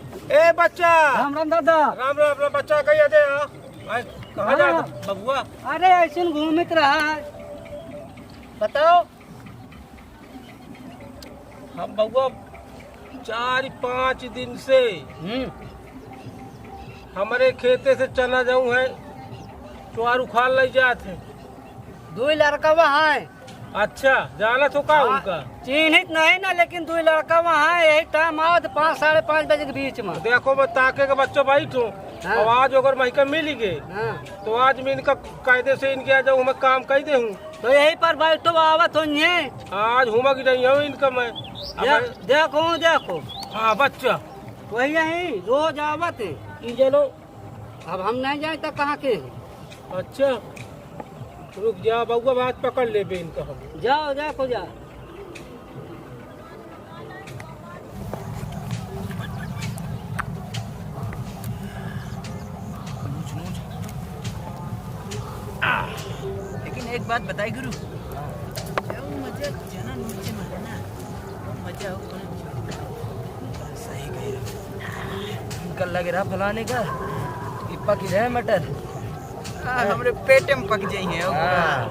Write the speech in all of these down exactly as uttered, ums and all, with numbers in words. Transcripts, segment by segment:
ए बच्चा। राम राम दादा। राम राम, राम बच्चा, कहिया दे, हाँ? आज कहाँ हाँ। जात बबुआ? अरे, ऐसे घूमित रहा है। बताओ। हम बबुआ चार पाँच दिन से हम्म। हमरे खेते से चना जाऊँ है, चोर उखाड़ ले जात है। दुई लड़का वहाँ है। अच्छा, जानत हो का हाँ, उनका? चिन्हित नहीं ना, लेकिन दुई लड़का वहाँ है, यही टाइम आवत पाँच, साढ़े पाँच बजे के बीच में। देखो, मैं ताके के बच्चा बैठ हूँ, हाँ। अब आज अगर मैं का मिल गए, हाँ। तो आज मैं इनका कायदे से इनके आ जाऊँ, मैं काम कह दे हूँ। तो यही पर बैठो, आवत हो ये। आज हुमक नहीं हो इनका मैं। अब दे-, मैं देखो, देखो। हाँ, बच्चा। वही यही रोज आवत है। ई जनो अब हम नहीं जाए तो कहाँ के हैं? अच्छा, रुक जा बउआ, बात पकड़ लेबे इनका हम। जाओ, देखो जा। लेकिन एक बात बताई गुरु, जो मजा चना नोचे में है ना, वो मजा हो। सही कह रहे हो। कल लगे रहा फलाने का, कि पकी रहे मटर। हाँ, हमरे पेट में पक जाई है, ओकरा। हाँ,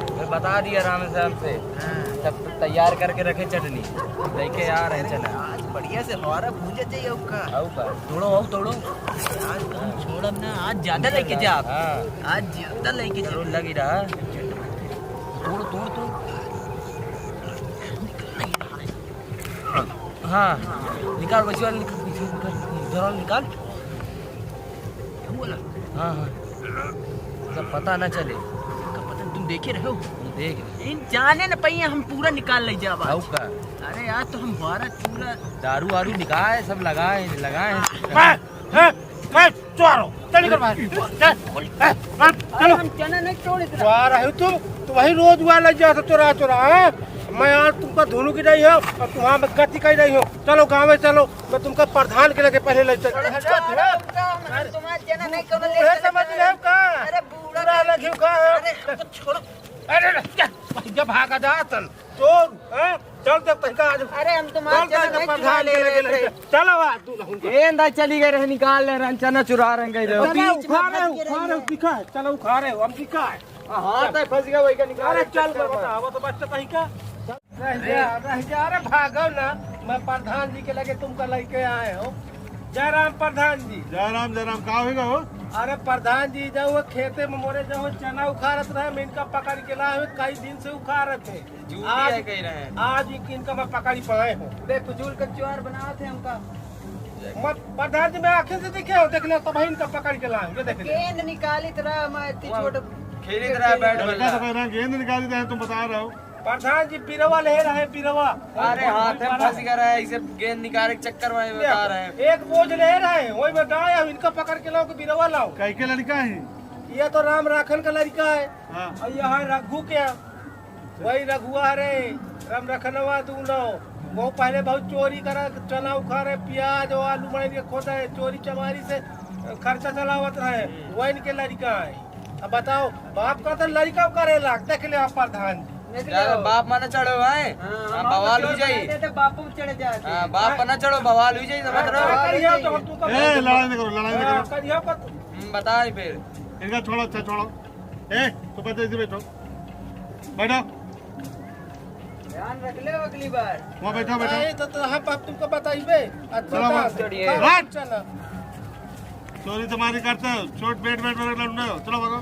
फिर बता दिया राम श्याम से। हाँ। सब तैयार करके रखे चटनी, लेके आ रहे हैं चना। आज बढ़िया से हमारा भूजा चाहिए ओका। आऊ का? तोड़ो, आऊ तोड़ो। आज तो हम छोड़ब ना, आज ज्यादा लेके जा। हाँ। आज ज्यादा लेके जा। जरूर लगी रहा। तोड़, तोड़, तोड़। हाँ, निकाल, वैसे वाला निकाल, पीछे निकाल, इधर वाला निकाल। हाँ, हाँ। मतलब पता ना चले। इनका पता तुम देखे रहो? हम देख रहे। इन जाने न पाइए, हम पूरा निकाल ले जाब आज। आऊ का? अरे यार, तो हम बारह पूरा दारू वारू निकाय, सब लगाए, लगाए। ए, ए, ए, चोर हो, चल निकल बाहर। चल, ए, ए, चलो। हम चना नहीं तोड़े थे। चोर है तू, तू वही रोज हुआ लग जाता चोरा चोरा, हाँ? मैं आज तुमका धुनु की नहीं हो और तुम्हारा मैं गति का ही नहीं हो। चलो गाँव में चलो, मैं तुमका प्रधान के लगे पहले ले चल। अरे चोर हो, हम तुम्हारा चना नहीं कौनो ले बूढ़े चले समझ रहे हो का? अरे बूढ़ा बूढ़ा लग गयो का? अरे हमको छोड़ो। अरे, अरे, क्या? भैया भागा जा, चल। चोर, हाँ? चल, चल, तनिका आज। अरे, हम तुम्हारे चल, चल, चल, नहीं प्रधान चुरा ले के लगे रहे थे। चल, अब आज तू रहूंगा। ए, अंदर चली गए रहे, निकाल ले रहे, चना चुरा रहे, गए रहे। चल, बीच में उखाड़े, फंस गए उखाड़े, रहे। दिखा है, चल, उखाड़े, हम दिखा है। हाँ, तो फंस गया, वही का निकाल अरे, ले, चल, चल, मैं चल। बतावा तो बच्चा कहीं का। रह जा, रह जा, अरे, भागो ना, मैं प्रधान जी के लगे तुमका लेके आए हो। जय राम प्रधान जी। जय राम, जय राम, का होइगा हो? अरे, प्रधान जी, जब वो खेते में मोरे जब वो चना उखाड़त रहे, मैं इनका पकड़ के लाए हुए, कई दिन से उखाड़त है। झूठी आज, है कह रहे हैं। आज एक इनका मैं पकड़ी पाए हूँ। बे फजूल का चोर बनावत है हमका। मैं प्रधान जी, मैं आँखें से देखे हो, देख ले, तब इनका पकड़ के लाए, ये देख ले। गेंद निकालित रहा, मैं इतनी वो छोट खेलित रहा बैट लड़का बल्ला। तो कह रहा है, गेंद निकालित रहे, तुम बता रहे हो। प्रधान जी, बिरवा ले रहे, बिरवा। अरे, हाथ में फंस गया रहे, इसे गेंद निकाले के चक्कर में बता रहे हैं। एक बोझ ले रहे, वही में डाय, अब इनका पकड़ के लाओ कि बिरवा लाओ। कई के लड़का है? ये तो राम राखन का लड़का है। हाँ। और यहाँ रघु के वही रघुआ रे, राम रखनवा दूनो, वो पहले बहुत चोरी करा, चना उखाड़े, प्याज और आलू मार के खोदे, चोरी चमारी से खर्चा चलावत रहे, वो इनके लड़का है। अब बताओ, बाप का तो लड़का करे लाग, देख ले आप प्रधान जी। देख ले यार, हो। बाप माना चढ़ो भाई। हाँ, हाँ, हम बवाल बाप हो जाई। चढ़े थे, बापू चढ़े जाते। हाँ, बाप माना चढ़ो, बवाल हो जाई, समझ रहे हो? हाँ, करिया तो हम तुमको ए, लड़ाई नहीं करो, लड़ाई नहीं हाँ, करो। करिया पर हम्म, बताए फिर। इनका छोड़ो, अच्छा छोड़ो। ए, तो पता इसे बैठो। बैठो। ध्यान रख ले अगली बार। वहाँ बैठो, बैठो। नहीं, तो, तो हम बाप तुमको बताइबे। अच्छा, चलो, बता। वहाँ। चढ़िए। हाँ, चलो। चोरी तुम्हारी करते हो, चोट पेट में मेरे लौंडे हो। चलो, भागो।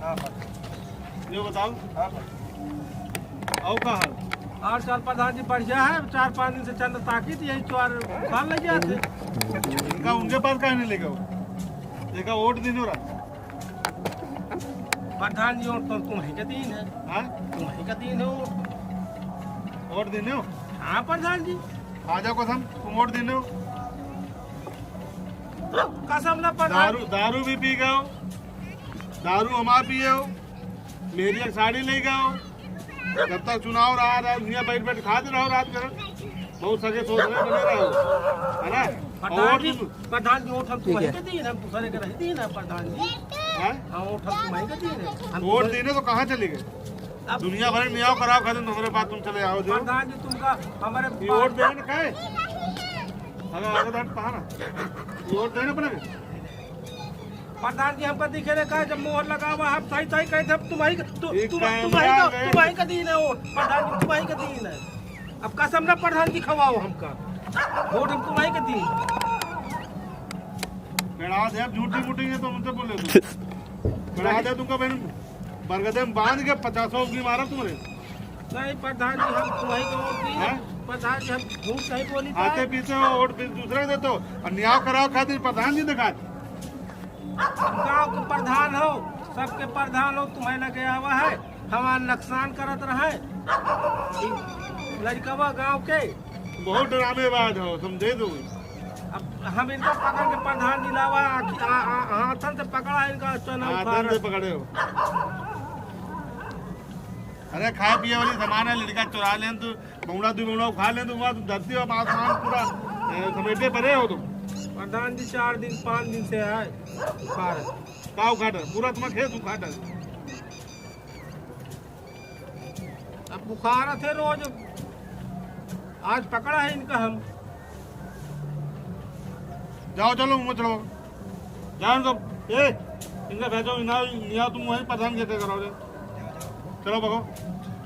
हाँ, भागो। ये बताओ। हाँ, भागो। और का हाल? और चार प्रधान जी बढ़िया है, चार पाँच दिन से चंद ताकित, यही चार साल लग गया थे। इनका उनके पास काहे नहीं लेके हो? देखा, वोट दिन हो रहा। प्रधान जी, वोट तो तुम्हें के दिन है। हाँ? तुम्हें के दिन है वोट। वोट दिन हो? हाँ, प्रधान जी। आ जाओ कसम, तुम वोट दिन हो। कसम ना प्रधान दारू, जी। दारू भी पी गए हो, दारू हमार पिए हो, मेरी एक साड़ी ले गए हो। जब तक चुनाव रहा, रहा, दुनिया बैठ बैठ खाते रहो रात भर। बहुत सगे सोच रहे बने रहो, है ना? प्रधान और जी, तुम प्रधान जी, वोट हम ठीक है। तुम्हें के दिन, हम दूसरे के नहीं दिन है प्रधान जी। हैं? हाँ, वोट हम तुम्हें के दिन है। हम वोट तुम्हें देने तो कहाँ चले गए? अब दुनिया भर में नियाव कराव खातिर तुम्हारे पास तुम चले आओ जो। प्रधान जी, तुमका हमारे ये वोट देने का है? अरे, आगे हट, कहाँ ना? वोट देने अपने के? प्रधान जी, हमका दिखे ना का, जब मोहर लगा हुआ, हम सही, सही कहे थे, अब तुम्हारी का, तु-, एक तुम-, काम तुम्हारी का, यार है। तुम्हारी का दिन है वोट, प्रधान जी, तुम्हारी का दिन है। अब कसम ना प्रधान जी खवाओ हमका, वोट हम तुम्हारी का दिन। पेड़ा दे, अब झूठी मूठी है तो उनसे बोले तू। पेड़ा दे तुमका बहन, बरगदे में बांध के पचासों की मारा तुम्हारे। नहीं प्रधान जी, हम तुम्हारी का वोट दी। हैं? प्रधान जी, हम झूठ नहीं बोली था। खाते पीते हो, वोट भी दूसरे के देते हो, और न्याय कराओ खातिर प्रधान जी दिखाए। गाँव के प्रधान हो, सबके प्रधान हो, तुम्हें लगे आवा है, हमार नुकसान करत रहे। ई लड़कवा गाँव के। बहुत ड्रामेबाज हो, समझे तू। अब हम इनका पकड़ के प्रधान जी लावा, आखि-, आ, आ, हाथन से पकड़ा इनका, चना हाथन उखाड़ा। से पकड़े हो। अरे, खाए पिए वाली सामान है, लड़का चुरा लेन तू, बौड़ा दुई बौड़ा उखा लेन तू, वहाँ धरती और आसमान पूरा, ए, समेटे पड़े हो तुम। प्रधान जी, चार दिन, पाँच दिन से है बुखार। का उखाड़? पूरा तुम्हारा खेत उखाड़। अब बुखार थे रोज, आज पकड़ा है इनका हम। जाओ, चलो, मुँह चलो। जाओ इनको, ए, इनका भेजो, इना, इना तुम वहीं प्रधान के करो रे। चलो, भगो।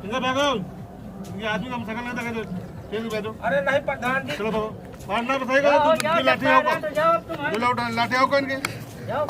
इनका भेजो। इनके आदमी को हम सकल नहीं देखे थे। ठीक है, भेजो। अरे नहीं, प्रधान जी। चलो, भगो। मारना बताइएगा, जाओ, तुम जाओ, ये लाठी जब होगा। तो जाओ तुम, हाँ। बुलाओ, लाठी होगा इनके। जाओ।